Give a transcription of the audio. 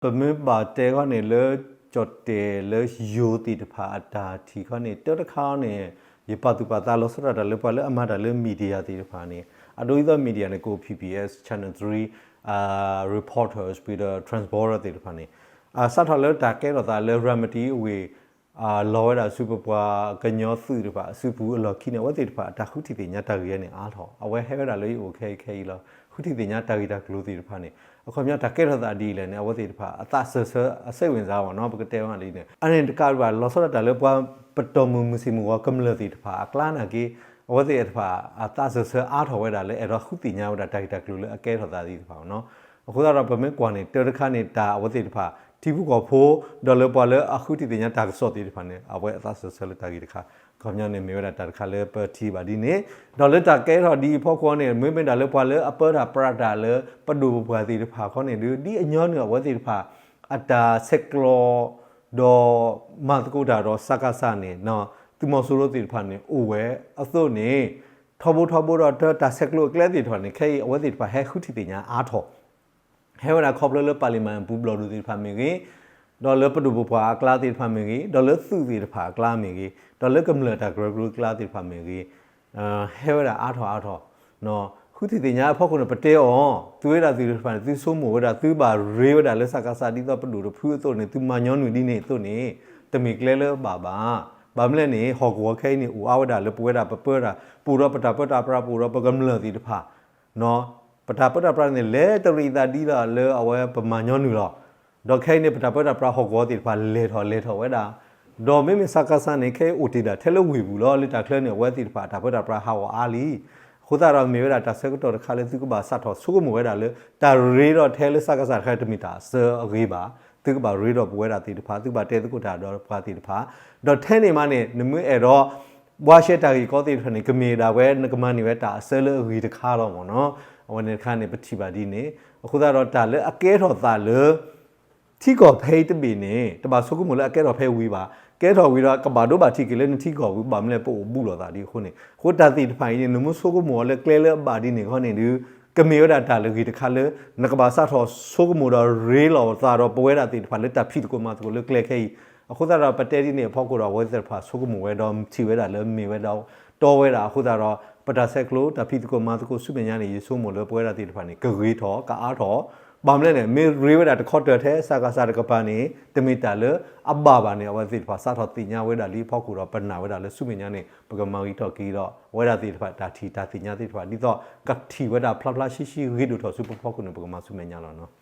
ပမ့ၢ်ဘၣ်တဲခီန့ၣ်လၢ ကၠီၣ်တဲၣ်လၢယိၤသ့ၣ်တဖၣ်အတၢ်ထံၣ်ခီန့ၣ် တၢ်တခါန့ၣ် ယပာ်သူၣ်ပာ်သးလီၤဆီဒၣ်တၢ်လၢပှၤလၢအမၤတၢ်လၢ media သ့ၣ်တဖၣ်န့ၣ် အဒိဒ်သိး media န့ၣ် ကအိၣ် P B S, Channel three, reporters ဖဲဒီး transporter သ့ၣ်တဖၣ်န့ၣ် စးထီၣ်လၢတၢ်ကဲထီၣ်သးလၢ ရၤမတံအဝ့ၢ် လီၤဝဲဒၣ်ဆူပပှၤကညီသုးတဖၣ် အစုပူၤအလီၢ်ခံန့ၣ် အဝဲသ့ၣ်တဖၣ်အတၢ်ဃုထံၣ်သ့ၣ်ညါတၢ်ဂ့ၢ်န့ၣ်အါထီၣ် အဝဲဟဲဝဲဒၣ်လၢယအိၣ်ခဲအံၤခဲအံၤလီၤ. ဃုထံၣ်သ့ၣ်ညါတၢ်ဂ့ၢ်တၢ်ကျိၤသ့ၣ်တဖၣ်န့ၣ် အခီပညီတၢ်ကဲထီၣ်သးဒ်လဲၣ်န့ၣ် အဝဲသ့ၣ်တဖၣ်အသးစၢၢ်ဆၢ အစိတ်ဝင်စား ပေါ့နော် ပကတဲဝဲဒ်န့ၣ် အန့ၣ်တကးဒံးဘၣ် လီၤဆီဒၣ်တၢ်လၢပှၤပတီၢ်မုၢ်မုၢ်ဆ့ၣ်မုၢ်ဂီၤကမျၢၢ်သ့ၣ်တဖၣ်အကျါနာ်က့ အဝဲသ့ၣ်တဖၣ်အသးစၢၢ်ဆၢအါထီၣ်ဝဲဒၣ်လၢအဲၣ်ဒိးဃုသ့ၣ်ညါဝဲဒၣ်တၢ်ဂ့ၢ်တၢ်ကျိၤလၢအကဲထီၣ်သးသ့ၣ်တဖၣ် ပေါ့နော်. အဃိသတးဒီးပမ့ၢ်ကွၢ်န့ၣ် တၢ်တခါန့ၣ် တၢ်အဝဲသ့ၣ်တဖၣ် ထံဖိကီၢ်ဖိ ဒီးလၢပှၤလၢအဃုထံၣ်သ့ၣ်ညါတၢ်ကစီၣ်သ့ၣ်တဖၣ်န့ၣ် အဝဲအသးစၢၢ်ဆၢလၢတၢ်ဂ့ၢ်တခါ အခီပညီန့ၣ် မ့ၢ်ဝဲဒၣ်တၢ်တခါလၢပထံၣ်ဘၣ်ဒ်န့ၣ် ဒီးလၢတၢ်ကဲထီၣ်ဒ်အဖီခိၣ်န့ၣ် မ့မ့ၢ်ဒၣ်လၢပှၤလၢအပၢတၢ်ပြးတၢ်လၢပဒိၣ်ပပှၢ်သ့ၣ်တဖၣ်ခီန့ၣ်ဒီး ဒ်အညီနုၢ်အဝဲသ့ၣ်တဖၣ် အတၢ်ဆဲးကျိး ဒီးမၤသကိးတၢ်ဒီး စကစ န့ၣ် သုးမီၤစိရိၤသ့ၣ်တဖၣ်န့ၣ် အိၣ်ဝဲအသိးန့ၣ် ထီဘိထီဘိဒီးတၢ်ဆဲးကျိးအကျဲသ့ၣ်တဖၣ်န့ၣ် ခဲအံၤအဝဲသ့ၣ်တဖၣ်ဟဲဃုထံၣ်သ့ၣ်ညါအါထီၣ် ဟဲဝဲဒၣ်ခီဖျိလၢ ပါလီမန် အပူၤဘျီၣ်ဒိၣ်သ့ၣ်တဖၣ်မ့ၢ်ဂ့ၤ, ဒီးလၢပဒိၣ်ပပှၢ်အကျါသ့ၣ်တဖၣ်မ့ၢ်ဂ့ၤ, ဒီးလၢသုးသ့ၣ်တဖၣ်အကျါမ့ၢ်ဂ့ၤ, ဒီးလၢကမျၢၢ်တၢ်ကရၢကရိအကျါသ့ၣ်တဖၣ်မ့ၢ်ဂ့ၤ ဟဲဝဲဒၣ်အါထီၣ်အါထီၣ် ဃုထံၣ်သ့ၣ်ညါအဖီခိၣ်န့ၣ် ပတဲအီၤ သုဝဲဒၣ်သ့ၣ်တဖၣ်န့ၣ် သုဆိကမိၣ်ဝဲဒၣ် သုဘၣ်ရ့ဝဲဒၣ်လၢ စကစ ဒ်သိးပဒိၣ်တဖုအသိးန့ၣ် သုမၤညီနုၢ်ဒ်န့ၣ်အသိးန့ၣ် တမ့ၢ်ကျဲလၢအဘၣ်ဘၣ်. ဘၣ်မနုၤလဲၣ်န့ၣ် ဟီၣ်ကဝီၤခဲအံၤန့ၣ် အိၣ်အါဝဲဒၣ်လၢပဝဲဒၣ်ပပၢတၢ် ပအိၣ်ဒီးပတၢ်ပၢတၢ်ပြး ပအိၣ်ဒီးပကမျၢၢ်သ့ၣ်တဖၣ် ပတၢ်ပၢတၢ်ပြးန့ၣ် လဲၤတရံးသးဒ်လီၤလၢအဝဲပမၤညီနုၢ်လီၤ. ဒီးခဲအံၤန့ၣ် ပတၢ်ပၢတၢ်ပြးဟီၣ်ကဝီၤသ့ၣ်တဖၣ် လဲၤထီၣ်လဲၤထီၣ်ဝဲဒၣ်, ဒီးမ့မ့ၢ် စကစ န့ၣ် ခဲအံၤအိၣ်တ့ၢ်ဒၣ်ထဲလၢဝ့ၢ်ပူၤလီၤ. လၢတၢ်ချၢန့ၣ် အဝဲသ့ၣ်တဖၣ်အတၢ်ပၢတၢ်ပြးဟးဂီၤအါလံ. အဃိသတးဒီးမ့ၢ်ဝဲဒၣ်တၢ်ဆၢကတီၢ်တခါလၢသုကဘၣ်စးထီၣ်ဆိကမိၣ်ဝဲဒၣ်လၢ တၢ်ရ့ဒီးထဲလၢ စကစ တခါ တမ့ၢ်တၢ်အစၢအဂ့ၤဘၣ်. သုကဘၣ်ရ့ဒီးပဝဲဒၣ်သ့ၣ်တဖၣ် သုကဘၣ်တဲသကိးတၢ်ဒီးပှၤသ့ၣ်တဖၣ် ဒီးထဲန့ၣ်မးန့ၣ် နမ့ၢ်အဲၣ်ဒိး ဘှါရှဲတၢ်ဂ့ၢ်ကီသ့ၣ်တဖၣ်န့ၣ် ကမ့ၢ်ဒၣ်ဝဲ နကမၤန့ၢ်ဝဲတၢ်အစၢလၢအဂ့ၤတခါလီၤ ပေါ့နော်. အဝဲန့ၣ်တခါန့ၣ် ပထံၣ်ဘၣ်ဒ်န့ၣ် အဃိသတးဒီးတၢ်လၢအကဲထီၣ်သးလၢ ထံကီၢ်ဖဲအံၤတဘ့ၣ်န့ၣ် တဘၣ်ဆိကမိၣ်လၢအကဲထီၣ်ဖဲဝံၤဘၣ်. ကဲထီၣ်ဝံၤဒီးကဘၣ်ဒိဘၣ်ထံးက့ၤလၢနထံကီၢ်ဝံၤ ဘၣ်မနုၤလဲၣ် ပအိၣ်ဘူးလိာ်သးဒ်အဃိန့ၣ် အဃိတၢ်သ့ၣ်တဖၣ်အံၤန့ၣ် နမ့ၢ်ဆိကမိၣ်အီၤလၢကျဲလၢအဘၣ်ဒ်န့ၣ်ခီန့ၣ်ဒီး ကမ့ၢ်ဝဲဒၣ်တၢ်လၢအဂ့ၤတခါလၢ နကဘၣ်စးထီၣ်ဆိကမိၣ်ဒီးရ့လိာ်သးဒီးပဝဲဒၣ်သ့ၣ်တဖၣ်လၢတၢ်ဖံးသကိးမၤသကိးလၢကျဲခဲအံၤ အဃိသတးဒီးပတဲဒ်န့ၣ်အဖီခိၣ်ဒီး အဝဲသ့ၣ်တဖၣ်ဆိကမိၣ်ဝဲဒီးထံၣ်ဝဲဒၣ်လၢမ့ၢ်ဝဲဒီး တီဝဲဒၣ်အဃိသတးဒီး ပတၢ်ဆဲးကျိးတၢ်ဖံးသကိးမၤသကိးဆူမဲာ်ညါန့ၣ် ယဆိကမိၣ်လၢပဝဲဒၣ်သ့ၣ်တဖၣ်န့ၣ် ကဂ့ၤထီၣ်ကအါထီၣ် ဘၣ်မနုၤလဲၣ်န့ၣ် မ့ၢ်ရ့ဝဲဒၣ်တခီတၢၢ်ထဲ စကစ တကပၤန့ၣ် တမ့ၢ်တၢ်လၢအဘၣ်ဘၣ်န့ၣ် အဝဲသ့ၣ်တဖၣ်စးထီၣ်သ့ၣ်ညါဝဲဒၣ်လံအဖီခိၣ်ဒီး ပနာ်ဝဲဒၣ်လၢဆူမဲာ်ညါန့ၣ် ပကမၤဂ့ၤထီၣ်က့ၤဒီး အဝဲဒၣ်သ့ၣ်တဖၣ်တၢ်ထံၣ်တၢ်သ့ၣ်ညါသ့ၣ်တဖၣ် ဒ်သိးကထံၣ်ဝဲဒၣ်ဖျါဖျါဆှံဆှံဂ့ၤဒိၣ်ထီၣ်ဆူပဖီခိၣ်န့ၣ် ပကမၤဆူမဲာ်ညါလီၤ.